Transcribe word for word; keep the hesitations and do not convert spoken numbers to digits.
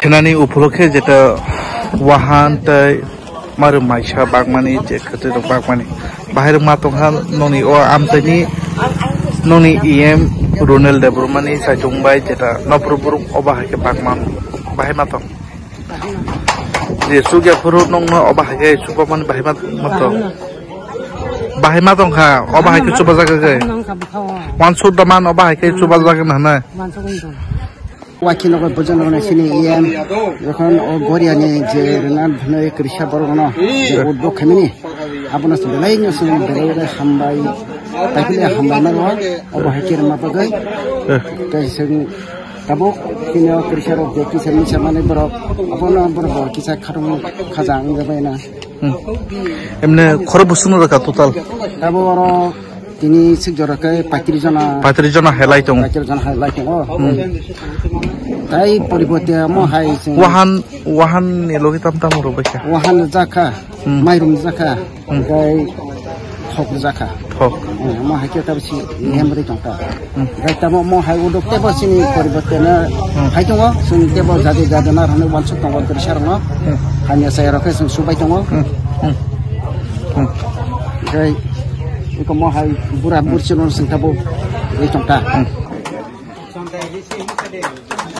Thinani upolokhe jeta wahan tei maru maisa bakmani je khwtwi rok bakmani. Bahai rok ma tongkha noni o amchaini noni E M Ronel Debbarmani saichung bai jeta nopro buruk o bahai khe bakman bahai ma tong. Je sugya phuru nongno o bahai khe subaman bahai ma tong. Bahai ma tongkha o bahai khe subajak khe. Wansuk da man o bahai khe subajak hwnwi. Wakil nogo bojan rok sini E M, jokhon o Goriani je rwna bwnai kwrwisa borok no je uddog khaimani, abono se belai no se belai belai hambai, taikhe hambai ma rok, obo hai khe rwma bagwi. Tei se tabuk sini o kwrwisa rok je kisa misa manwi borok, abono borok bo kisa khatung khaja wngya bai na. Hmm. Emne khoro busung rwkha total? Tabuk oro tini sik jora khe paitris jona. Paitris jona helai tongo. Paitris jona helai tongo. Hmm. Tai poribote mo hai sing. Wahan, wahan ni logi tam tam rwbaikha. Wahan jakha, hmm, mairum jakha, hmm, tei thok jakha. Thok. Hmm, mo hai khe tabuk si, hmm, hem ri tongkha. Hmm. Gai tamo mo hai uddog tebo sini poribote na, hmm, hai tongo, sini tebo jadi jadi na rwna wansuk tongo kwrwisa rokno. Hmm. Hamya saya rok khe sini subai tongo. Hmm. Hmm. Hmm. Gai iko mo hai bura, hmm, bursi rokno sini tabo ri tongkha. Hmm.